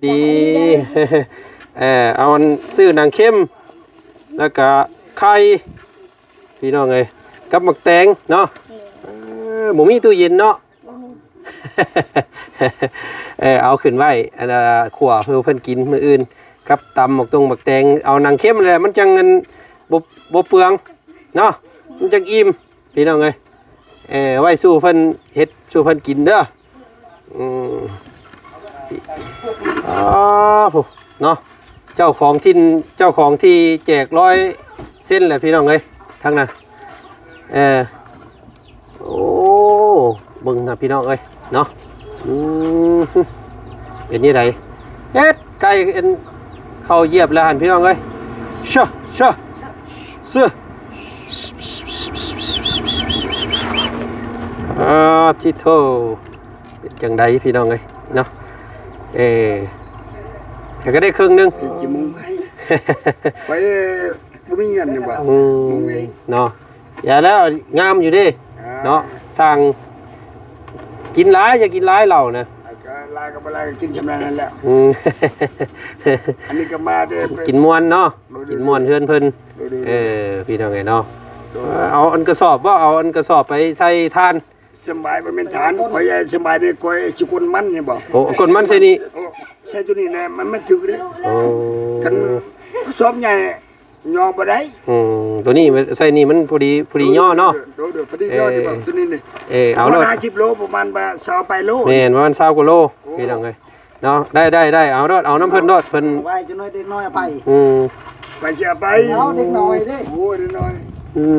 ດີ ເອີ ເອົາອັນ ຊື້ໜັງເຂັມ ແລ້ວກະໄຂ່ ພີ່ນ້ອງເອີຍ ກັບໝາກແຕງເນາະ. ເອີ ບໍ່ມີຕູ້ເຢັນເນາະ. ບໍ່ມີ. ເອີ ເອົາຂຶ້ນໄວ້ ອັນ ຂົ້ວເພື່ອເພິ່ນກິນມື້ອື່ນ ກັບຕຳໝາກຕົງໝາກແຕງ. ເອົາໜັງເຂັມແຫຼະ ມັນຈັ່ງ ອັນ ບໍ່ ບໍ່ເປືອງເນາະ ມັນຈັ່ງອີ່ມ ພີ່ນ້ອງເອີຍ. ເອີ ໄວ້ສູ່ເພິ່ນເຮັດສູ່ເພິ່ນກິນເດີ. ອືມ ອໍ ເນາະ ເຈົ້າຂອງຖິ່ນ ເຈົ້າຂອງທີ່ແຈກຮ້ອຍເຊັນແຫຼະ ພີ່ນ້ອງເອີຍ ທາງນັ້ນ. ເອີ ໂອ້ ເບິ່ງນະ ພີ່ນ້ອງເອີຍເນາະ. ອືມ ເປັນຈັ່ງໃດ ເຮັດ ໄກ່ອັນ ເຂົ້າຢຽບແລ້ວຫັ້ນ ພີ່ນ້ອງເອີຍ. ເຊາະ ເຊາະ ເຊາະ ອາ ທິໂທ ເປັນຈັ່ງໃດ ພີ່ນ້ອງເອີຍເນາະ. ເອີ ແຕ່ກໍໄດ້ເຄິ່ງໜຶ່ງ ໄປ ບໍ່ມີເງິນນີ້ບໍ່? ອືມ ເນາະ ຢ່າແລ້ວ ງາມຢູ່ເດ້ ອ່າ ເນາະ. ສ້າງກິນຫຼາຍ ຢ່າກິນຫຼາຍເຫຼົ້ານະ. ກໍຫຼາຍກໍບໍ່ຫຼາຍ ກໍກິນຊ່ຳນັ້ນແຫຼະ. ອືມ ອັນນີ້ກໍມາແຕ່ ກິນມ່ວນເນາະ. ໂດຍ ໂດຍ ກິນມ່ວນເຮືອນເພິ່ນ. ໂດຍ ໂດຍ ເອີ ໂດຍ ພີ່ນ້ອງເອີຍເນາະ. ໂດຍ ເອົາອັນກະສອບບໍ່? ເອົາອັນກະສອບໄປໃສ່ຖ່ານ. ສະບາຍ ບໍ່ແມ່ນຖ່ານ ຂ້ອຍສະບາຍນີ້ ຂ້ອຍຊິກົນມັນນີ້ບໍ່? ໂອ້ ກົນມັນໃສ່ນີ້. ໂອ້ ໃສ່ໂຕນີ້ແຫຼະ ມັນ ມັນຖືກເດ້. ໂອ້ ຄັນກະສອບໃຫຍ່ ຍໍບໍ່ໄດ້. ອືມ ໂຕນີ້ໃສ່ນີ້ມັນພໍດີ ພໍດີຍໍເນາະ. ໂດຍ ໂດຍ ພໍດີຍໍ. ເອີ ນີ້ບໍ່ ໂຕນີ້ນີ້. ເອີ ເອົາໂລດ ປະມານຫ້າສິບໂລ ປະມານວ່າຊາວປາຍໂລ. ແມ່ນ ປະມານຊາວກວ່າໂລ. ໂອ້ ພີ່ນ້ອງເອີຍເນາະ. ໄດ້ ໄດ້ ໄດ້ ເອົາໂລດ ເອົານຳເພິ່ນໂລດ ເພິ່ນ ໄວ້ຈັກໜ້ອຍເດັກນ້ອຍເອົາໄປ. ອືມ ໄປຊິເອົາໄປ. ເອົາເດັກນ້ອຍເດ້. ໂອ້ຍ ເດັກນ້ອຍ. ອືມ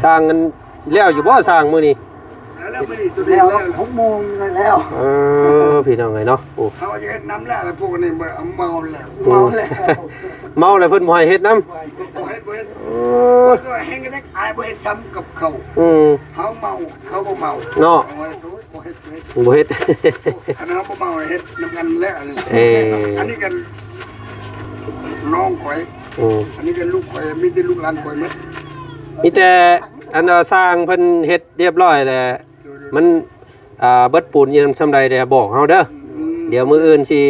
ສ້າງ ອັນ ແລ້ວຢູ່ບໍ່ ສ້າງມື້ນີ້? ແລ້ວ ແລ້ວມື້ນີ້ ໂຕນີ້ແລ້ວ ແລ້ວ ຫົກໂມງແລ້ວ. ເອີ ພີ່ນ້ອງເອີຍເນາະ. ໂອ້ ເຮົາຈະເຮັດນຳແລ້ວ ແລ້ວພວກນີ້ເມົາແລ້ວ ເມົາແລ້ວ ເມົາແລ້ວ ເພິ່ນບໍ່ໃຫ້ເຮັດນຳ. ບໍ່ເຮັດ ບໍ່ເຮັດ. ໂອ້ ເຂົາກໍແຮງເດັກອາຍ ບໍ່ເຮັດຊ້ຳກັບເຂົາ. ອືມ ເຮົາເມົາ ເຂົາບໍ່ເມົາເນາະ. ໂອ້ຍ ບໍ່ເຮັດ ບໍ່ເຮັດ ບໍ່ເຮັດ. ອັນນັ້ນເຮົາບໍ່ເມົາ ເຮັດນຳກັນແຫຼະ. ເອີ ອັນນີ້ກັນນ້ອງຂ້ອຍ. ອືມ ອັນນີ້ກັນລູກຂ້ອຍ ມີແຕ່ລູກຫຼານຂ້ອຍໝົດ. ມີແຕ່ ອັນ ສ້າງເພິ່ນເຮັດຮຽບຮ້ອຍແລ້ວ ໂດຍໆ ມັນ ອ່າ ເບິດປູນຢູ່ນຳຊ່ຳໃດແລ້ວບອກເຮົາເດີ. ອືມ ດຽວມື້ອື່ນຊິ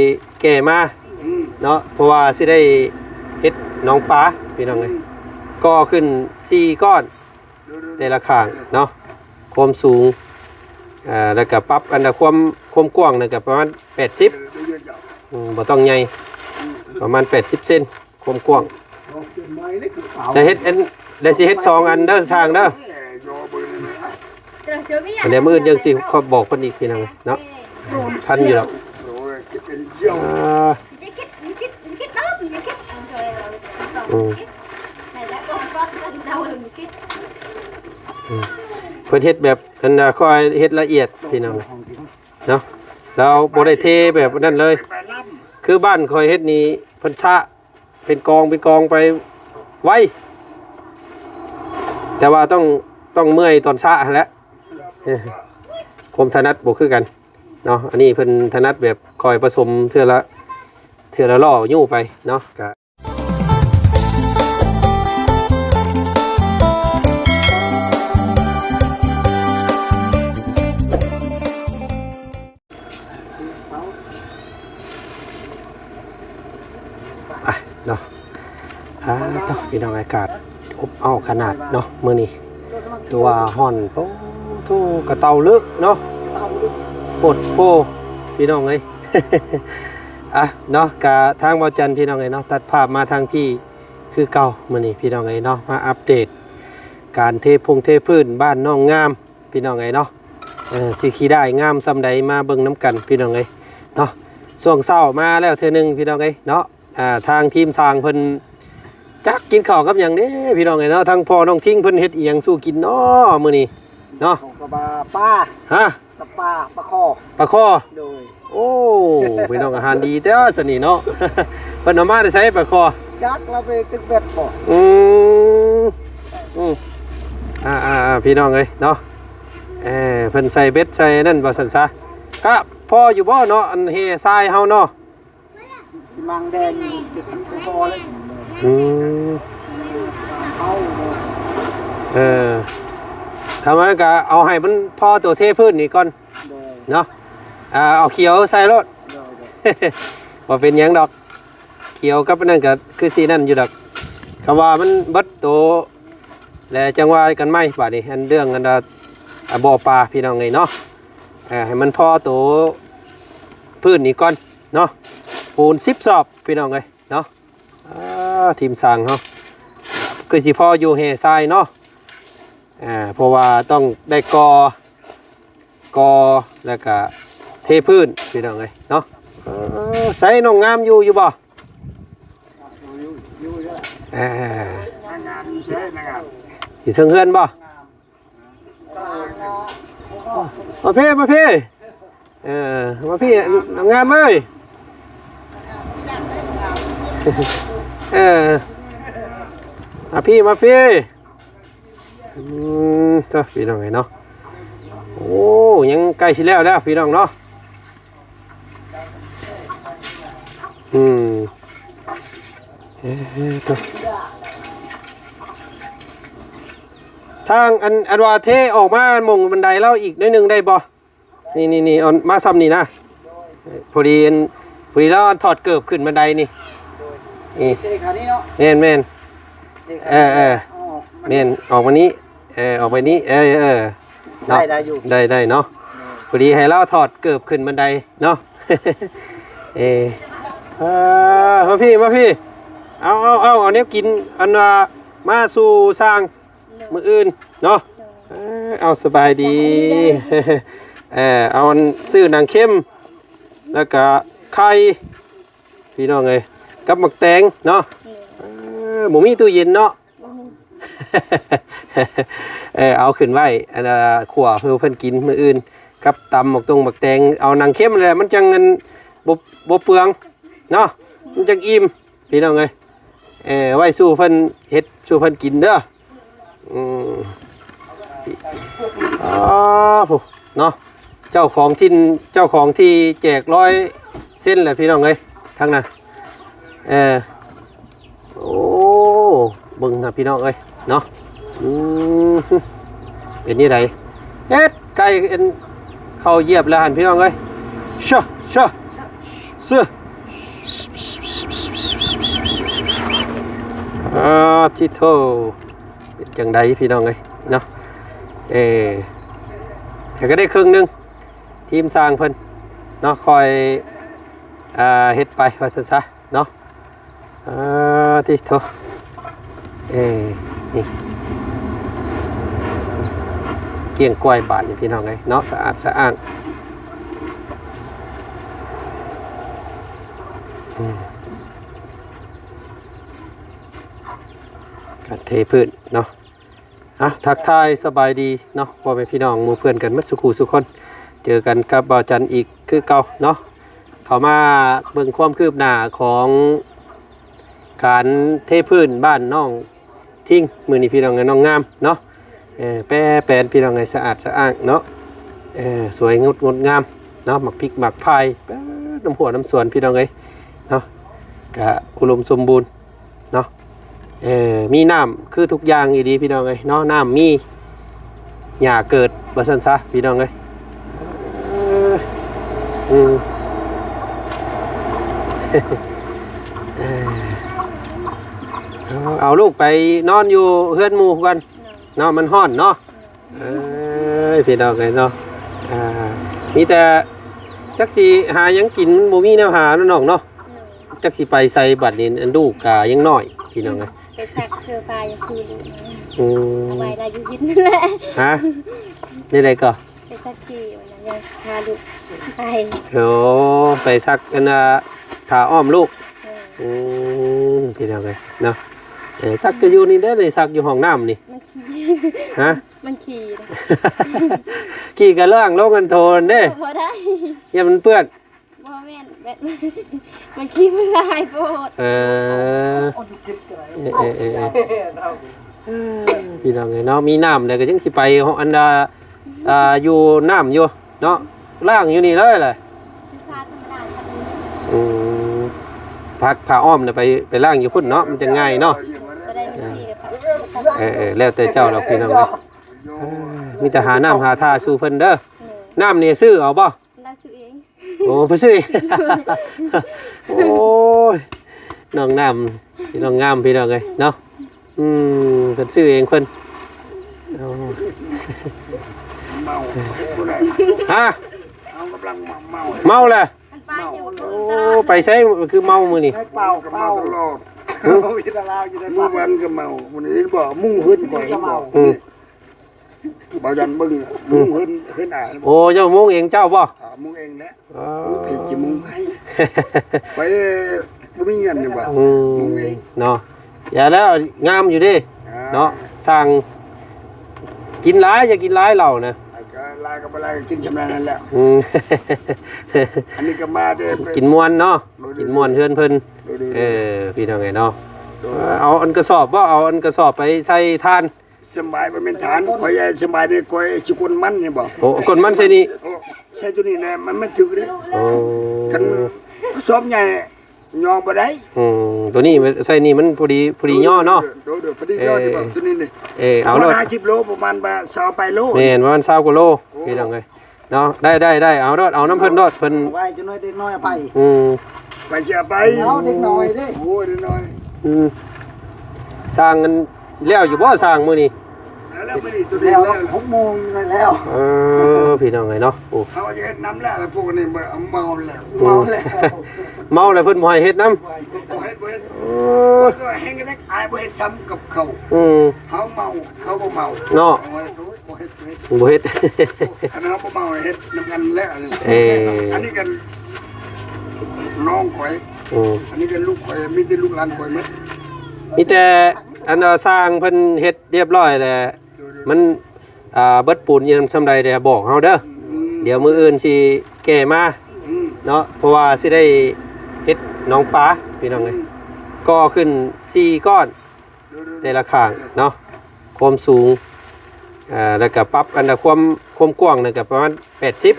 ແກ່ມາ. ອືມ ເນາະ ເພາະວ່າຊິໄດ້ເຮັດໜອງປາ ພີ່ນ້ອງເອີຍ. ອືມ ກໍ່ຂຶ້ນສີ່ກ້ອນ ໂດຍໆ ແຕ່ລະຂ້າງເນາະ ຄວາມສູງ ອ່າ ແລ້ວກໍປັບອັນນະ ຄວາມ ຄວາມກວ້າງນັ້ນກໍປະມານແປດສິບ. ໂດຍໆ ອືມ ບໍ່ຕ້ອງໃຫຍ່. ອືມ ປະມານແປດສິບເຊັນ ຄວາມກວ້າງ. ໄດ້ເຮັດອັນ ໄດ້ຊິເຮັດສອງອັນເດີ ຊ່າງເດີ. ອັນໃດມື້ອື່ນຈັ່ງຊິຂໍບອກເພິ່ນອີກ ພີ່ນ້ອງເນາະ. ທັນຢູ່ດອກ. ອ່າ ອືມ ອືມ ເພິ່ນເຮັດແບບອັນນ່າ ຄ່ອຍເຮັດລະອຽດ ພີ່ນ້ອງເນາະ. ລາວບໍ່ໄດ້ເທແບບນັ້ນເລີຍ. ຄືບ້ານຂ້ອຍເຮັດນີ້ ເພິ່ນຊະ ເປັນກອງເປັນກອງໄປໄວ ແຕ່ວ່າຕ້ອງ ຕ້ອງເມື່ອຍຕອນຊະຫັ້ນແຫຼະ. ຄວາມຖະໜັດບໍ່ຄືກັນເນາະ. ອັນນີ້ເພິ່ນຖະໜັດແບບຄ່ອຍປະສົມເທື່ອລະ ເທື່ອລະລໍ້ຍູ້ໄປເນາະ. ກະ ອ່ະເນາະ ອ່າ ໂທ້ ພີ່ນ້ອງ ອາກາດອົບອ້າວຂະໜາດເນາະມື້ນີ້. ຖືວ່າຮ້ອນ ໂອ້ໂທ້ ກະເຕົາເລີະເນາະ ໂພດໂພ ພີ່ນ້ອງເອີຍ. ອ່ະເນາະ ກະທາງເວົ້າຈັນ ພີ່ນ້ອງເອີຍເນາະ ຕັດພາບມາທາງພີ້ຄືເກົ່າມື້ນີ້ ພີ່ນ້ອງເອີຍເນາະ. ມາອັບເດດການເທພົງເທພື້ນບ້ານໜອງງາມ ພີ່ນ້ອງເອີຍເນາະ. ເອີ ຊິຂີ້ດ້າຍງາມສ່ຳໃດ ມາເບິ່ງນຳກັນ ພີ່ນ້ອງເອີຍເນາະ. ຊ່ວງເຊົ້າມາແລ້ວເທື່ອໜຶ່ງ ພີ່ນ້ອງເອີຍເນາະ. ອ່າ ທາງທີມຊ່າງເພິ່ນຈັກກິນເຂົ້າກັບຫຍັງເດ້ ພີ່ນ້ອງເອີຍເນາະ. ທາງພໍ່ນ້ອງທິງເພິ່ນເຮັດອີ່ຫຍັງສູ່ກິນເນາະມື້ນີ້ເນາະ? ເຂົາກໍວ່າປາ ຮະ? ປາ ປາຄໍ່ ປາຄໍ່. ໂດຍ. ໂອ້ ພີ່ນ້ອງ ອາຫານດີແທ້ຊັ້ນນີ້ເນາະ. ເພິ່ນເອົາມາແຕ່ໃສປາຄໍ່? ຈັກ ລາວໄປຕຶກເບັດບໍ່. ອືມ ອືມ ອ່າໆໆ ພີ່ນ້ອງເອີຍເນາະ. ເອີ ເພິ່ນໃສ່ເບັດໃສ່ນັ້ນວ່າຊັ້ນຊະ. ກະພໍຢູ່ບໍ່ເນາະ ອັນແຮ່ຊາຍເຮົາເນາະ? ຊິມັງແດງ ບໍ່ພໍເລີຍ. ອືມ ເອີ ທຳມະດາກະເອົາໃຫ້ມັນພໍໂຕເທພື້ນນີ້ກ່ອນ. ໂດຍ. ເນາະ ອ່າ ເອົາຂຽວໃສ່ໂລດ. ໂດຍ. ບໍ່ເປັນຫຍັງດອກ ຂຽວກັບອັນນັ້ນກໍຄືຊິນັ້ນຢູ່ດອກ ຄຳວ່າມັນເບິດໂຕ ແລ້ວຈັ່ງວ່າກັນໃໝ່ບາດນີ້ ອັນເລື່ອງອັນວ່າ ອ່າ ບໍ່ປາພີ່ນ້ອງເອີຍເນາະ ເອີ ໃຫ້ມັນພໍໂຕພື້ນນີ້ກ່ອນເນາະ ປູນສິບສອບພີ່ນ້ອງເອີຍເນາະ ອ່າ ທີມຊ່າງເຮົາ ຄືຊິພໍຢູ່ແຮ່ຊາຍເນາະ ອ່າ ເພາະວ່າຕ້ອງໄດ້ກໍ່ ກໍ່ ແລ້ວກະເທພື້ນພີ່ນ້ອງເອີຍເນາະ ເອີ ໃສນ້ອງງາມຢູ່ ຢູ່ບໍ່? ເອີ ຢູ່ເທິງເຮືອນບໍ່? ມາເພ ມາເພ ເອີ ມາພີ້ ນ້ອງງາມເອີຍ ເອີ ມາພີ້ ມາພີ້ ອືມ ເດີ ພີ່ນ້ອງເອີຍເນາະ ໂອ້ ຍັງໃກ້ຊິແລ້ວແລ້ວພີ່ນ້ອງເນາະ ອືມ ເອີ ເດີ ຊ່າງ ອັນ ອັນວ່າເທອອກມາໝ່ອງບັນໄດລາວອີກໜ້ອຍໜຶ່ງໄດ້ບໍ່? ນີ້ໆໆ ເອົາມາຊ່ຳນີ້ນະ ພໍດີອັນ ພໍດີລາວຖອດເກີບຂຶ້ນບັນໄດນີ້ ນີ້ ເລຂານີ້ເນາະ ແມ່ນໆ ເລຂາ ເອີໆ ເອີ ອອກມາ ແມ່ນ ອອກມານີ້ ເອີ ອອກໄປນີ້ ເອີໆ ເນາະ ໄດ້ ໄດ້ຢູ່ ໄດ້ ໄດ້ເນາະ ເອີ ພໍດີໃຫ້ລາວຖອດເກີບຂຶ້ນບັນໄດເນາະ ເອີ ເອີ ມາພີ້ ມາພີ້ ເອົາ ເອົາ ເອົາ ເອົາແນວກິນ ອັນວ່າ ມາສູ່ຊ່າງ ໂດຍ ມື້ອື່ນເນາະ ໂດຍ ເອີ ເອົາ ສະບາຍດີ ສະບາຍດີ ເອີ ເອົາອັນ ຊື້ໜັງເຄັມ ແລ້ວກະໄຂ່ ພີ່ນ້ອງເອີຍ ກັບໝາກແຕງເນາະ ໂດຍ ເອີ ບໍ່ມີຕູ້ເຢັນເນາະ ບໍ່ມີ ເອີ ເອົາຂຶ້ນໄວ້ ອັນ ຂົ້ວໃຫ້ເພິ່ນກິນມື້ອື່ນ ກັບຕຳໝາກຕົງໝາກແຕງ ເອົາໜັງເຄັມແຫຼະ ມັນຈັ່ງອັນ ບໍ່ ບໍ່ເປືອງເນາະ ມັນຈັ່ງອີ່ມ ພີ່ນ້ອງເອີຍ ເອີ ໄວ້ສູ່ເພິ່ນເຮັດສູ່ເພິ່ນກິນເດີ ອືມ ອໍ ເນາະ ເຈົ້າຂອງຖິ່ນ ເຈົ້າຂອງທີ່ແຈກຮ້ອຍເຊັນແຫຼະ ພີ່ນ້ອງເອີຍ ທາງນັ້ນ ເອີ ໂອ້ ເບິ່ງນະ ພີ່ນ້ອງເອີຍ ເນາະ ອືມ ເປັນຈັ່ງໃດ ເຮັດ ໄກ່ອັນ ເຂົ້າຢຽບແລ້ວຫັ້ນ ພີ່ນ້ອງເອີຍ ເຊາະ ເຊາະ ເຊາະ ອາ ທິໂທ ເປັນຈັ່ງໃດ ພີ່ນ້ອງເອີຍ ເນາະ ເອີ ແຕ່ກໍໄດ້ເຄິ່ງໜຶ່ງ ທີມຊ່າງເພິ່ນເນາະ ຄ່ອຍ ອ່າ ເຮັດໄປວ່າຊັ້ນຊະ ເນາະ ເອີ ຕິໂທ ເອີ ນີ້ ກ້ຽງກ້ວຍບາດນີ້ ພີ່ນ້ອງເອີຍເນາະ ສະອາດສະອ້າງ ອືມ ການເທພື້ນເນາະ. ອ່ະ ທັກທາຍສະບາຍດີເນາະ ພໍ່ແມ່ພີ່ນ້ອງໝູ່ເພື່ອນກັນໝົດສູ່ຄູ່ສູ່ຄົນ ເຈີກັນກັບບ່າວຈັນອີກຄືເກົ່າເນາະ ເຂົ້າມາເບິ່ງຄວາມຄືບໜ້າຂອງການເທພື້ນບ້ານນ້ອງທິງ ມື້ນີ້ພີ່ນ້ອງເອີຍ ນ້ອງງາມເນາະ ເອີ ແປແປນ ພີ່ນ້ອງເອີຍ ສະອາດສະອ້າງເນາະ ເອີ ສວຍງົດ ງົດງາມເນາະ ໝາກພິກໝາກພາຍ ເອີ ນ້ຳຫົວນ້ຳສວນ ພີ່ນ້ອງເອີຍເນາະ ກະອຸດົມສົມບູນ ເນາະ ເອີ ມີນ້ຳຄືທຸກຢ່າງອີ່ຫຼີພີ່ນ້ອງເອີຍເນາະ ນ້ຳມີຫຍ້າເກີດວ່າຊັ້ນຊະພີ່ນ້ອງເອີຍ ເອີ ອືມ ເອີ ເອົາ ເອົາລູກໄປນອນຢູ່ເຮືອນໝູ່ກ່ອນເນາະ ມັນຮ້ອນເນາະ. ເອີຍ ພີ່ນ້ອງເອີຍເນາະ ອ່າ ມີແຕ່ຈັກຊິຫາຫຍັງກິນ ມັນບໍ່ມີແນວຫາເນາະນ້ອງເນາະ ໂດຍ ຈັກຊິໄປໃສບັດນີ້ ອັນລູກກະຍັງນ້ອຍ ພີ່ນ້ອງເອີຍ ໄປຊັກເສື້ອຜ້າຢູ່ຄືລູກ ອືມ ເອົາໄວ້ລະຢູ່ເຮັດນັ້ນແຫຼະ ຮະ ແນວໃດກໍ ໄປຊັກຂີ້ ມັນຍັງພາລູກໄປ ໂອ້ ໄປຊັກອັນນ່າ ຜ້າອ້ອມລູກ ໂດຍ ອືມ ພີ່ນ້ອງເອີຍເນາະ ເອີ ຊັກກໍຢູ່ນີ້ເດ້ ໄດ້ຊັກຢູ່ຫ້ອງນ້ຳນີ້ ມັນຂີ້ ຮະ ມັນຂີ້ ຂີ້ກໍລ້າງລົງອັນໂຖນັ້ນເດ້ ບໍ່ໄດ້ ຢ້ານມັນເປື້ອນ ບໍ່ແມ່ນ ແບບ ມັນຂີ້ມັນຫຼາຍໂພດ ເອີ ເອີ ເອີ ເອີ ພີ່ນ້ອງເອີຍເນາະ ມີນ້ຳແລ້ວກໍຍັງຊິໄປອັນນ່າ ອ່າ ຢູ່ນ້ຳຢູ່ເນາະ ລ້າງຢູ່ນີ້ເລີຍແຫຼະ ອືມ ພັກຜ້າອ້ອມນະໄປ ໄປລ້າງຢູ່ພຸ້ນເນາະ ມັນຈະງ່າຍເນາະ ເອີ ເອີ ແລ້ວແຕ່ເຈົ້າດອກ ພີ່ນ້ອງເອີຍ ເອີ ມີແຕ່ຫານ້ຳຫາທ່າສູ່ເພິ່ນເດີ ນ້ຳນີ້ຊື້ເອົາບໍ່? ລາວຊື້ເອງ ໂອ້ ໄປຊື້ເອງ ໂອ້ຍ ນ້ອງນ້ຳ ນ້ອງງາມ ພີ່ນ້ອງເອີຍເນາະ. ອືມ ເພິ່ນຊື້ເອງເພິ່ນ. ໂອ້ ເມົາ ເຮັດບໍ່ໄດ້ ຮະ ເຮົາກຳລັງເມົາ ເມົາແຫຼະ. ໂອ້ ໄປໃສຄືເມົາມື້ນີ້? ເມົາ ເມົາຕະຫຼອດ ຫື? ເມື່ອວານກໍເມົາ ມື້ນີ້ບໍ່ ມຸງເຮືອນຂ້ອຍ ເຫັນບໍ່? ອືມ ບໍ່ຢັນເບິ່ງ ອືມ ມຸງເຮືອນ ເຮືອນອ້າຍ. ໂອ້ ເຈົ້າມຸງເອງເຈົ້າບໍ່? ອ່າ ມຸງເອງແຫຼະ. ອໍ ໃຜຊິມຸງໃຫ້? ຂ້ອຍບໍ່ມີເງິນນີ້ຫວ່າ ອືມ ມຸງເອງເນາະ. ຢ່າແລ້ວ ງາມຢູ່ເດ້ ອ່າ ເນາະ. ສ້າງກິນຫຼາຍ ຢ່າກິນຫຼາຍເຫຼົ້ານະ. ກໍຫຼາຍກໍບໍ່ຫຼາຍ ກໍກິນຊ່ຳນັ້ນແຫຼະ. ອືມ ອັນນີ້ກໍມາແຕ່ ກິນມ່ວນເນາະ ໂດຍໆ ກິນມ່ວນເຮືອນເພິ່ນ. ໂດຍໆ ເອີ ພີ່ນ້ອງເອີຍເນາະ. ໂດຍ ເອົາອັນກະສອບບໍ່? ເອົາອັນກະສອບໄປໃສ່ຖ່ານ. ສະບາຍ ບໍ່ແມ່ນຖ່ານ ຂ້ອຍໃຫຍ່ສະບາຍນີ້ ຂ້ອຍຊິກົນມັນ ເຫັນບໍ່? ໂອ້ ກົນມັນໃສ່ນີ້ ໂອ້ ໃສ່ໂຕນີ້ແຫຼະ ມັນ ມັນຖືກເດ້. ໂອ້ ຄັນກະສອບໃຫຍ່ຍໍບໍ່ໄດ້. ອືມ ໂຕນີ້ໃສ່ນີ້ມັນພໍດີ ພໍດີຍໍເນາະ. ໂດຍໆ ພໍດີຍໍ ເອີ ນີ້ບໍ່ ໂຕນີ້ນີ້ ເອີ ເອົາໂລດ ຫ້າສິບໂລ ປະມານວ່າຊາວປາຍໂລ. ແມ່ນ ປະມານຊາວກວ່າໂລ ໂອ້ ພີ່ນ້ອງເອີຍ. ເນາະ ໄດ້ ໄດ້ ໄດ້ ເອົາໂລດ ເອົານຳເພິ່ນໂລດ ເພິ່ນ ເອົາໄວ້ຈັກໜ້ອຍ ເດັກນ້ອຍເອົາໄປ. ອືມ ໄປຊິເອົາໄປ ເອົາເດັກນ້ອຍເດ້. ໂອ້ຍ ເດັກນ້ອຍ ອືມ ສ້າງກັນແລ້ວຢູ່ບໍ່ ສ້າງມື້ນີ້? ແລ້ວ ມື້ນີ້ຕົວນີ້ແລ້ວ ແລ້ວ ຫົກໂມງແລ້ວ. ເອີ ພີ່ນ້ອງເອີຍເນາະ ໂອ້ ເຮົາຈະເຮັດນຳແລ້ວ ພວກນີ້ເມົາແລ້ວ ອືມ ເມົາແລ້ວ ເມົາແລ້ວ ເພິ່ນບໍ່ໃຫ້ເຮັດນຳ ບໍ່ໃຫ້ ບໍ່ເຮັດ. ໂອ້ ກໍແຮງເດັກອາຍ ບໍ່ເຮັດຊ້ຳກັບເຂົາ. ອືມ ເຮົາເມົາ ເຂົາບໍ່ເມົາເນາະ. ບໍ່ເຮັດ ບໍ່ເຮັດ ບໍ່ເຮັດ ຄັນເຮົາບໍ່ເມົາເຮັດນຳກັນແລ້ວ. ເອີ ອັນນີ້ກັນນ້ອງຂ້ອຍ ອືມ ອັນນີ້ກັນລູກຂ້ອຍ ມີແຕ່ລູກຫຼານຂ້ອຍໝົດ. ມີແຕ່ອັນວ່າຊ່າງເພິ່ນເຮັດຮຽບຮ້ອຍແລ້ວ ໂດຍໆ ມັນ ອ່າ ເບິດປູນຢູ່ນຳສ່ຳໃດແລ້ວບອກເຮົາເດີ. ອືມ ດຽວມື້ອື່ນຊິແກ່ມາ ອືມ ເນາະ ເພາະວ່າຊິໄດ້ເຮັດໜອງປາ ພີ່ນ້ອງເອີຍ. ອືມ ກໍ່ຂຶ້ນສີ່ກ້ອນ ແຕ່ລະຂ້າງເນາະ ຄວາມສູງ ເອີ ແລ້ວກໍປັບອັນນະ ຄວາມ ຄວາມກວ້າງນັ້ນກໍປະມານແປດສິບ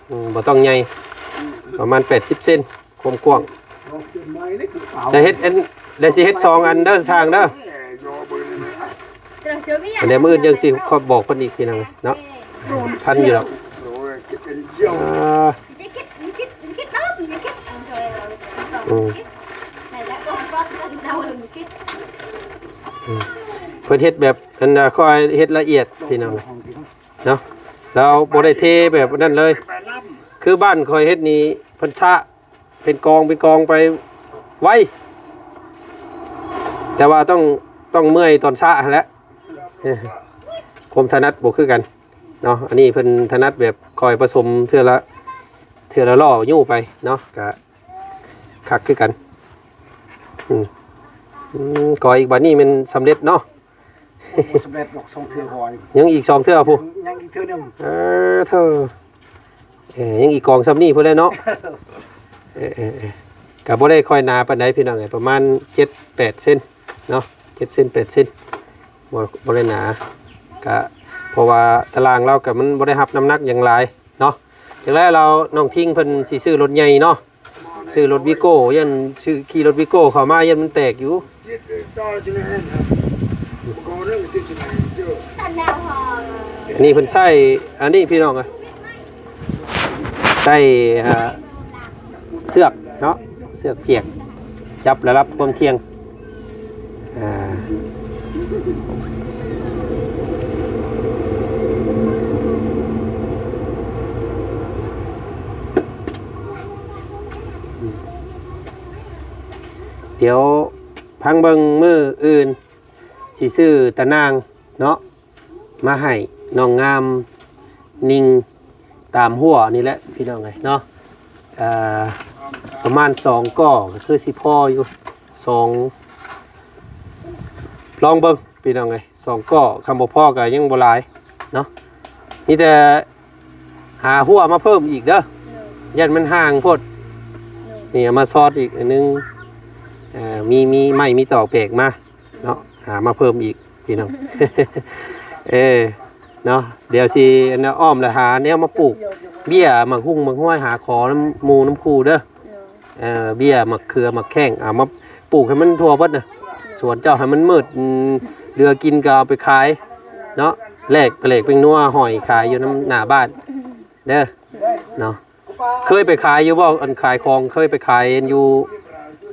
ເອີ ບໍ່ຕ້ອງໃຫຍ່ ປະມານແປດສິບເຊັນ ຄວາມກວ້າງ. ແລ້ວເຮັດອັນ ແລ້ວຊິເຮັດສອງອັນເດີ ຊ່າງເດີ. ອັນໃດມື້ອື່ນຈັ່ງຊິຂໍບອກເພິ່ນອີກ ພີ່ນ້ອງເນາະ ທັນຢູ່ດອກ. ເອີ ອືມ ອືມ ເພິ່ນເຮັດແບບອັນນະ ຄ່ອຍເຮັດລະອຽດ ພີ່ນ້ອງເນາະ ລາວບໍ່ໄດ້ເທແບບນັ້ນເລີຍ. ຄືບ້ານຂ້ອຍເຮັດນີ້ ເພິ່ນຊະເປັນກອງ ເປັນກອງໄປໄວ ແຕ່ວ່າຕ້ອງ ຕ້ອງເມື່ອຍຕອນຊະຫັ້ນແຫຼະ ຄວາມຖະໜັດບໍ່ຄືກັນ. ເນາະ ອັນນີ້ເພິ່ນຖະໜັດແບບຄ່ອຍປະສົມເທື່ອລະ ເທື່ອລະລໍ້ຍູ້ໄປເນາະ ກະຄັກຄືກັນ. ອືມ ອືມ ກໍອີກບາດນີ້ແມ່ນສຳເລັດເນາະ. ບໍ່ສຳເລັດດອກ ສອງເທື່ອພໍ ຍັງອີກສອງເທື່ອພຸ້ນ ຍັງອີກເທື່ອໜຶ່ງ. ເອີ ເທີ ເອີ ຍັງອີກກອງຊ່ຳນີ້ພຸ້ນແຫຼະເນາະ. ເອີ ເອີ ເອີ ກະບໍ່ໄດ້ຄ່ອຍໜາປານໃດ ພີ່ນ້ອງເອີຍ ປະມານເຈັດແປດເຊັນ ເນາະ ເຈັດເຊັນແປດເຊັນ ບໍ່ ບໍ່ໄດ້ໜາ ກະເພາະວ່າຕະລາງລາວກະມັນບໍ່ໄດ້ຮັບນ້ຳໜັກຫຍັງຫຼາຍເນາະ. ຈັ່ງໃດລາວ ນ້ອງທິງເພິ່ນຊິຊື້ລົດໃຫຍ່ເນາະ ຊື້ລົດວີໂກ້ ຢ້ານຊື້ຂີ່ລົດວີໂກ້ເຂົ້າມາ ຢ້ານມັນແຕກຢູ່. ອັນນີ້ເພິ່ນໃຊ້ ອັນນີ້ ພີ່ນ້ອງເອີຍ ໃຊ້ ອ່າ ເຊືອກເນາະ ເຊືອກພຽກ ຈັບລະດັບຄວາມທ່ຽງ ອ່າ ດຽວຟັງເບິ່ງມື້ອື່ນ ຊິຊື້ຕາໜ່າງເນາະ ມາໃຫ້ນ້ອງງາມ ນິ່ງຕາມຮົ້ວນີ້ແຫຼະ ພີ່ນ້ອງເອີຍເນາະ. ເອີ ປະມານສອງກໍ ກໍຄືຊິພໍຢູ່ ສອງ ລອງເບິ່ງ ພີ່ນ້ອງເອີຍ ສອງກໍ ຄັນບໍ່ພໍກໍຍັງບໍ່ຫຼາຍເນາະ. ມີແຕ່ຫາຮົ້ວມາເພີ່ມອີກເດີ ຢ້ານມັນຫ່າງໂພດ. ນີ້ເອົາມາຊອດອີກອັນໜຶ່ງ ເອີ ມີ ມີໄມ້ມີຕອກແປກມາ ເນາະ ຫາມາເພີ່ມອີກ ພີ່ນ້ອງ. ເອີ ເນາະ ດຽວຊິອັນນ່າ ອ້ອມລະຫາແນວມາປູກ ເບ້ຍ ໝາກຮຸ່ງ ໝາກຮວຍ ຫາຂໍນຳໝູ່ນຳຄູ່ເດີ. ເອີ ເບ້ຍ ໝາກເຂືອ ໝາກແຂ້ງ ເອົາມາປູກໃຫ້ມັນທົ່ວເບິດນະ ສວນເຈົ້າໃຫ້ມັນມືດ ອືມ ເຫຼືອກິນກໍເອົາໄປຂາຍເນາະ ແລກປາແຫຼກແປ້ງນົວຫອຍຂາຍຢູ່ນຳໜ້າບ້ານເດີ ເນາະ. ເຄີຍໄປຂາຍຢູ່ບໍ່? ອັນຂາຍຂອງເຄີຍໄປຂາຍຢູ່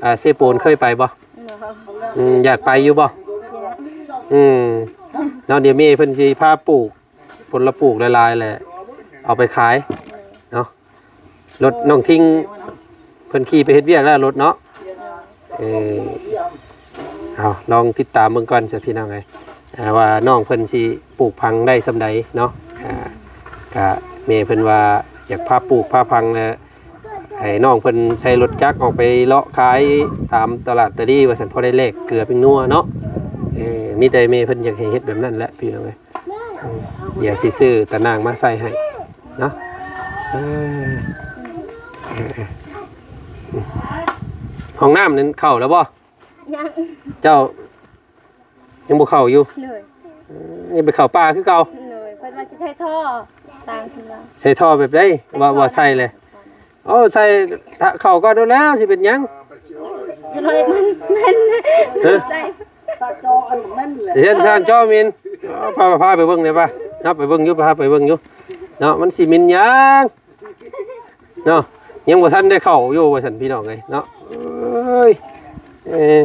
ອ່າ ເຊໂປນເຄີຍໄປບໍ່? ບໍ່. ອືມ ຢາກໄປຢູ່ບໍ່? ຢາກ. ອືມ ເນາະ ດຽວແມ່ເພິ່ນຊິພາປູກ ຜົນລະປູກຫຼາຍໆ ແຫຼະ ເອົາໄປຂາຍເນາະ. ລົດນ້ອງທິງເພິ່ນຂີ່ໄປເຮັດວຽກແລ້ວ ລົດເນາະ. ເອີ ເອົາ ລອງຕິດຕາມເບິ່ງກ່ອນຊະພີ່ນ້ອງເອີຍ ອ່າ ວ່ານ້ອງເພິ່ນຊິປູກຜັງໄດ້ສ່ຳໃດເນາະ. ອ່າ ກະແມ່ເພິ່ນວ່າຢາກພາປູກພາພັງ ແລະ ໃຫ້ນ້ອງເພິ່ນໃຊ້ລົດຈັກອອກໄປເລາະຂາຍຕາມຕະຫຼາດຕະລີວ່າຊັ້ນ ພໍໄດ້ແລກເກືອແປ້ງນົວເນາະ. ເອີ ມີແຕ່ແມ່ເພິ່ນຢາກໃຫ້ເຮັດແບບນັ້ນແຫຼະພີ່ນ້ອງເອີຍ. ອືມ ດຽວຊິຊື້ຕາໜ່າງມາໃສ່ໃຫ້ເນາະ. ເອີ ເອີ ເອີ ຫ້ອງນ້ຳນັ້ນເຂົ້າແລ້ວບໍ່? ຍັງ. ເຈົ້າຍັງບໍ່ເຂົ້າຢູ່? ໂດຍ. ເອີ ຍັງໄປເຂົ້າປ່າຄືເກົ່າ? ໂດຍ. ເພິ່ນວ່າຊິໃສ່ທໍ່ ສ້າງເພິ່ນວ່າ ໃສ່ທໍ່ແບບໃດ? ວ່າ ວ່າໃສ່ແຫຼະ. ໂອ້ ໃສ່ ຖ້າເຂົ້າກ່ອນໂດນແລ້ວ ຊິເປັນຫຍັງ? ໂດຍ ມັນແມ່ນ. ຮະ? ໃສ່ ສ້າງຈໍອັນແມ່ນແຫຼະ ເຮັດສ້າງຈໍແມ່ນ. ເອົາ ພາ ພາໄປເບິ່ງແດ່ປະເນາະ. ໄປເບິ່ງຢູ່ ພາໄປເບິ່ງຢູ່ເນາະ. ມັນຊິແມ່ນຫຍັງເນາະ? ຍັງບໍ່ທັນໄດ້ເຂົ້າຢູ່ວ່າຊັ້ນ ພີ່ນ້ອງເອີຍເນາະ. ເອີຍ ເອີ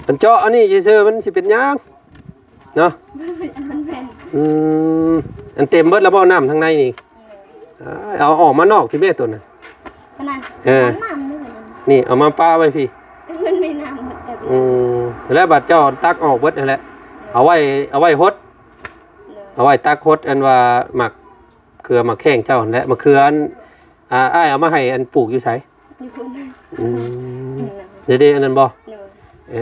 ມັນເຈາະອັນນີ້ຊື່ໆ ມັນຊິເປັນຫຍັງເນາະ? ມັນແມ່ນ. ອືມ ອັນເຕັມເບິດແລ້ວບໍ່ ນ້ຳທາງໃນນີ້? ເອີ ເອົາອອກມານອກພີ້ແມ່ໂຕນັ້ນ. ອັນນັ້ນ ເອີ ນ້ຳນີ້ ນີ້ເອົາມາປະໄວ້ພີ້. ມັນມີນ້ຳໝົດແລ້ວ. ອືມ ແລ້ວບາດເຈົ້າຕັກອອກເບິດຫັ້ນແຫຼະ ເອົາໄວ້ ເອົາໄວ້ຫົດ ເອົາໄວ້ຕັກຫົດ ອັນວ່າໝາກເຂືອໝາກແຂ້ງເຈົ້າຫັ້ນແຫຼະ. ໝາກເຂືອອັນ ອ່າ ອ້າຍເອົາມາໃຫ້ ອັນ ປູກຢູ່ໃສ? ຢູ່ພຸ້ນ. ອືມ ເດ້ໆ ອັນນັ້ນບໍ່? ໂດຍ. ເອີ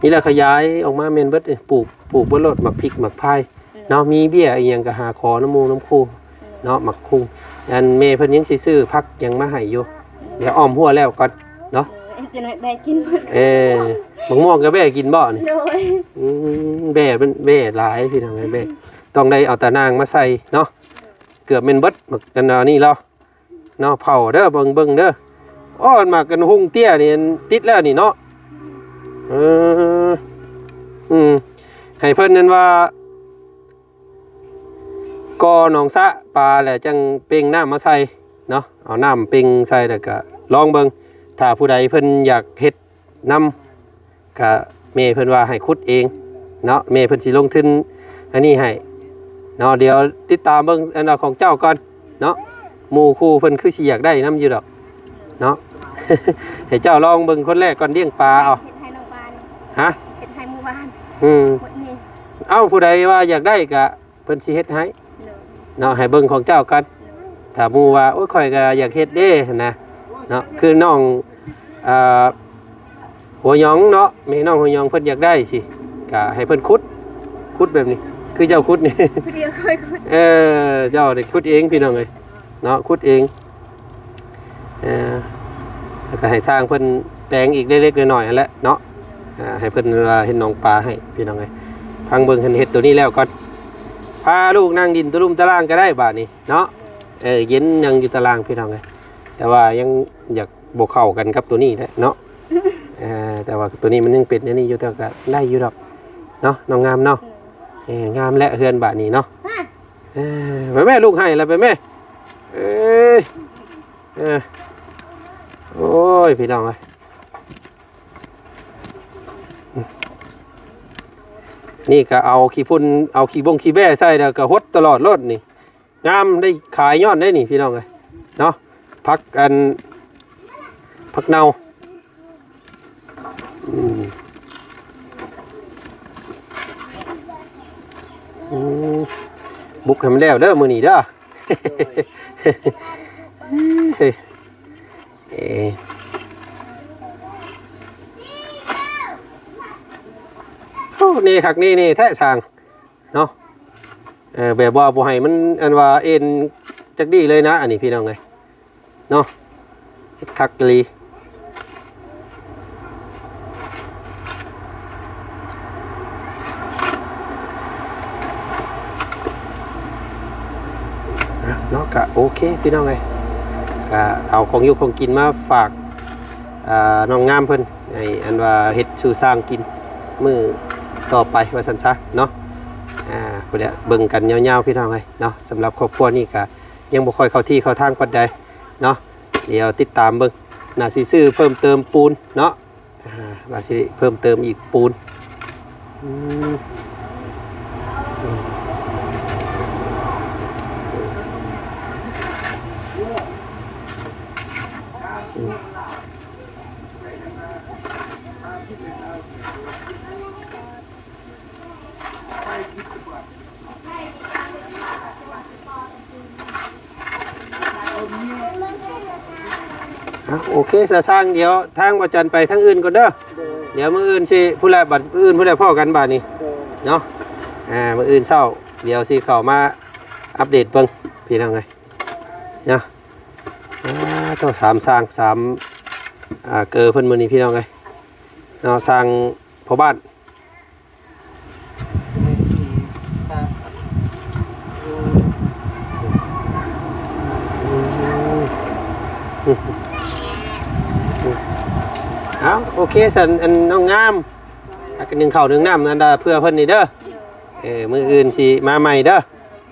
ນີ້ລະຂະຫຍາຍອອກມາແມ່ນເບິດ ປູກ ປູກເບິດໂລດ ໝາກພິກໝາກພາຍເນາະ. ມີເບ້ຍອີ່ຫຍັງກໍຫາຂໍນຳໝູ່ນຳຄູ່ເນາະ. ໝາກຄຸ່ງ ອັນແມ່ເພິ່ນຍັງຊິຊື້ຜັກຫຍັງມາໃຫ້ຢູ່. ດຽວອ້ອມຮົ້ວແລ້ວກ່ອນເນາະ. ໂດຍ ຈະໜ້ອຍແບະກິນໝົດ. ເອີ ໝາກມ່ວງກໍແບະກິນບໍ່ນີ້? ໂດຍ. ອືມ ແບະມັນແບະຫຼາຍພີ່ນ້ອງເອີຍ ແບະ ຕ້ອງໄດ້ເອົາຕາໜ່າງມາໃສ່ເນາະ. ເກືອບແມ່ນເບິດໝາກ ອັນ ອັນນີ້ລະ ເນາະ ເຜົາເດີ ເບິ່ງ ເບິ່ງເດີ. ໂອ້ ໝາກກັນຮຸ່ງເຕ້ຍນີ້ຕິດແລ້ວນີ້ເນາະ. ເອີ ອືມ ໃຫ້ເພິ່ນນັ້ນວ່າ ກໍໜອງສະປາແຫຼະ ຈັ່ງເປັ່ງນ້ຳມາໃສ່ເນາະ. ເອົານ້ຳເປັ່ງໃສ່ ແລ້ວກະລອງເບິ່ງ ຖ້າຜູ້ໃດເພິ່ນຢາກເຮັດ ນຳ ກະແມ່ເພິ່ນວ່າໃຫ້ຂຸດເອງເນາະ. ແມ່ເພິ່ນຊິລົງທຶນອັນນີ້ໃຫ້ເນາະ. ດຽວຕິດຕາມເບິ່ງອັນວ່າຂອງເຈົ້າກ່ອນເນາະ. ໝູ່ຄູ່ເພິ່ນຄືຊິຢາກໄດ້ນຳຢູ່ດອກເນາະ. ໃຫ້ເຈົ້າລອງເບິ່ງຄົນແລກກ່ອນ ລ້ຽງປາເອົາ. ເຮັດໃຫ້ນ້ອງບານ. ຮະ? ເຮັດໃຫ້ໝູ່ບ້ານ. ອືມ ໝົດນີ້. ເອົ້າ ຜູ້ໃດວ່າຢາກໄດ້ກະ ເພິ່ນຊິເຮັດໃຫ້ ໂດຍ ເນາະ. ໃຫ້ເບິ່ງຂອງເຈົ້າກ່ອນ ໂດຍ ຖ້າໝູ່ວ່າ ໂອ້ຍ ຂ້ອຍກໍຢາກເຮັດເດ້ ຫັ້ນນະເນາະ. ຄືນ້ອງ ອ່າ ຫົວຫຍອງເນາະ ແມ່ນ້ອງຫົວຫຍອງເພິ່ນຢາກໄດ້ຊິ ກໍໃຫ້ເພິ່ນຂຸດ ຂຸດແບບນີ້ ຄືເຈົ້າຂຸດນີ້ ຜູ້ດຽວຄ່ອຍຂຸດ. ເອີ ເຈົ້າໄດ້ຂຸດເອງ ພີ່ນ້ອງເອີຍເນາະ ຂຸດເອງ. ເອີ ແລ້ວກໍໃຫ້ຊ່າງເພິ່ນແປງອີກເລັກໆນ້ອຍໆຫັ້ນແຫຼະເນາະ. ອ່າ ໃຫ້ເພິ່ນວ່າເຮັດໜອງປາໃຫ້ພີ່ນ້ອງເອີຍ. ພັງເບິ່ງເພິ່ນເຮັດໂຕນີ້ແລ້ວກ່ອນ ພາລູກນັ່ງຫຼິ້ນຕະລຸ່ມຕະລ່າງກໍໄດ້ບາດນີ້ເນາະ. ເອີ ເຢັນນັ່ງຢູ່ຕະລ່າງພີ່ນ້ອງເອີຍ ແຕ່ວ່າຍັງຢາກບໍ່ເຂົ້າກັນກັບໂຕນີ້ແຫຼະເນາະ. ເອີ ແຕ່ວ່າໂຕນີ້ມັນຍັງເປັນອັນນີ້ຢູ່ ແຕ່ກໍໄດ້ຢູ່ດອກເນາະ ນ້ອງງາມເນາະ. ເອີ ງາມແຫຼະເຮືອນບາດນີ້ເນາະ. ເອີ ໄປແມ່ ລູກໄຫ້ລະ ໄປແມ່. ເອີຍ ເອີ ໂອ້ຍ ພີ່ນ້ອງເອີຍ ນີ້ກໍເອົາຂີ້ຝຸ່ນ ເອົາຂີ້ບົງຂີ້ແບ້ໃສ່ ແລ້ວກໍຫົດຕະຫຼອດໂລດນີ້. ງາມ ໄດ້ຂາຍຍ້ອນໄດ້ນີ້ ພີ່ນ້ອງເອີຍເນາະ. ຜັກ ອັນ ຜັກເນົ່າ ອືມ ອືມ ບຸກໃຫ້ມັນແລ້ວເດີມື້ນີ້ເດີ. ເອີ ໂອ້ ເນຄັກເນ ເນແທ້ຊ່າງເນາະ. ເອີ ແບບວ່າບໍ່ໃຫ້ມັນ ອັນວ່າເອັນຈັກດີ້ເລີຍນະ ອັນນີ້ ພີ່ນ້ອງເອີຍ ເນາະ. ເຮັດຄັກອີ່ຫຼີເນາະ. ກະໂອເຄ ພີ່ນ້ອງເອີຍ ກະເອົາຂອງຢູ່ຂອງກິນມາຝາກ ອ່າ ນ້ອງງາມເພິ່ນ ໃຫ້ ອັນວ່າເຮັດສູ່ຊ່າງກິນມື້ຕໍ່ໄປວ່າຊັ້ນຊະເນາະ. ອ່າ ພຸ້ນແຫຼະ ເບິ່ງກັນຍາວໆ ພີ່ນ້ອງເອີຍເນາະ. ສຳລັບຄອບຄົວນີ້ກະ ຍັງບໍ່ຄ່ອຍເຂົ້າທີ່ເຂົ້າທາງປານໃດເນາະ. ດຽວຕິດຕາມເບິ່ງ ໜ້າຊິຊື້ເພີ່ມເຕີມປູນເນາະ. ອ່າ ວ່າຊິເພີ່ມເຕີມອີກປູນ. ອືມ ອືມ ອືມ ອ່ະ ໂອເຄ ສາຊ່າງ ດຽວທາງບ່າວຈັນໄປທາງອື່ນກ່ອນເດີ. ໂດຍ ດຽວມື້ອື່ນຊິພຸ້ນແຫຼະ ບັດມື້ອື່ນພຸ້ນແຫຼະ ພໍ້ກັນບາດນີ້ ໂດຍ ເນາະ. ອ່າ ມື້ອື່ນເຊົ້າ ດຽວຊິເຂົ້າມາອັບເດດເບິ່ງ ພີ່ນ້ອງເອີຍເນາະ. ອ່າ ໂທ້ ສາມຊ່າງ ສາມ ອ່າ ເກີເພິ່ນມື້ນີ້ ພີ່ນ້ອງເອີຍເນາະ. ຊ່າງພໍ່ບ້ານ ເອົາ ໂອເຄ ຊັ້ນ ອັນ ນ້ອງງາມ ອັນໜຶ້ງເຂົ້າໜຶ້ງນ້ຳ ອັນດາ ເພື່ອເພິ່ນນີ້ເດີ. ເອີ ມື້ອື່ນຊິມາໃໝ່ເດີ.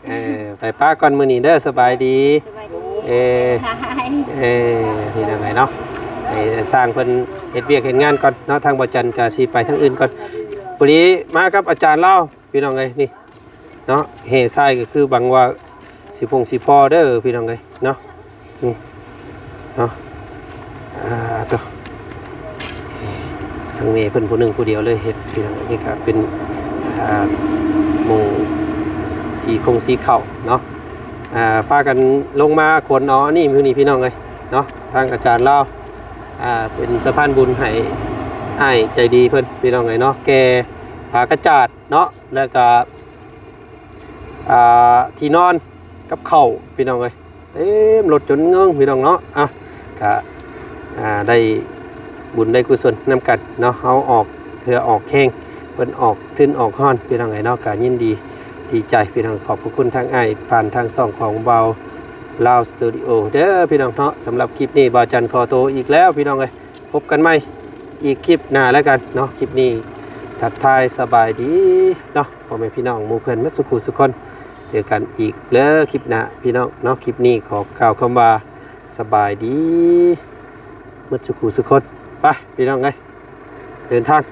ເອີ ໄປປະກ່ອນມື້ນີ້ເດີ. ສະບາຍດີ. ສະບາຍດີ. ເອີ ເອີ ພີ່ນ້ອງເອີຍເນາະ. ໃຫ້ຊ່າງເພິ່ນເຮັດວຽກເຮັດງານກ່ອນເນາະ. ທາງບ່າວຈັນກະຊິໄປທາງອື່ນກ່ອນ. ພໍດີມາກັບອາຈານລາວ ພີ່ນ້ອງເອີຍ ນີ້ເນາະ. ແຫ່ຊາຍກໍຄືຫວັງວ່າຊິພົງຊິພໍເດີ ພີ່ນ້ອງເອີຍເນາະ. ນີ້ເນາະ ອ່າ ໂທ້ ທາງແມ່ເພິ່ນຜູ້ໜຶ່ງຜູ້ດຽວເລີຍເຮັດ ພີ່ນ້ອງ. ນີ້ກໍເປັນ ອ່າ ມຸງສີຄົງສີເຂົ້າເນາະ. ອ່າ ພາກັນລົງມາຂົນເອົາອັນນີ້ມື້ນີ້ ພີ່ນ້ອງເອີຍເນາະ. ທາງອາຈານລາວ ອ່າ ເປັນສະພານບຸນໃຫ້ອ້າຍໃຈດີເພິ່ນ ພີ່ນ້ອງເອີຍເນາະ. ແກ່ຜ້າກະຈາດເນາະ ແລ້ວກໍ ອ່າ ທີ່ນອນກັບເຂົ້າ ພີ່ນ້ອງເອີຍ ເຕັມລົດຈົນເງິງ ພີ່ນ້ອງເນາະ. ອ່ະ ກະ ອ່າ ໄດ້ບຸນໄດ້ກຸສົນນຳກັນເນາະ. ເຮົາອອກເຫື່ອອອກແຮງ ເພິ່ນອອກທຶນອອກຮ້ອນ ພີ່ນ້ອງເອີຍເນາະ. ກະຍິນດີ ດີໃຈ ພີ່ນ້ອງ. ຂອບພະຄຸນທາງອ້າຍ ຜ່ານທາງຊ່ອງຂອງບ່າວລາວສະຕູດິໂອເດີ ພີ່ນ້ອງເນາະ. ສຳລັບຄລິບນີ້ ບ່າວຈັນຂໍໂຕອີກແລ້ວ ພີ່ນ້ອງເອີຍ. ພົບກັນໃໝ່ອີກຄລິບໜ້າແລ້ວກັນເນາະ. ຄລິບນີ້ທັກທາຍສະບາຍດີເນາະ ພໍ່ແມ່ພີ່ນ້ອງໝູ່ເພື່ອນໝົດສູ່ຄູ່ສູ່ຄົນ. ເຈີກັນອີກເດີຄລິບໜ້າ ພີ່ນ້ອງເນາະ. ຄລິບນີ້ຂໍກ່າວຄຳວ່າສະບາຍດີໝົດສູ່ຄູ່ສູ່ຄົນ. ໄປ ພີ່ນ້ອງເອີຍ ເດີນທາງ.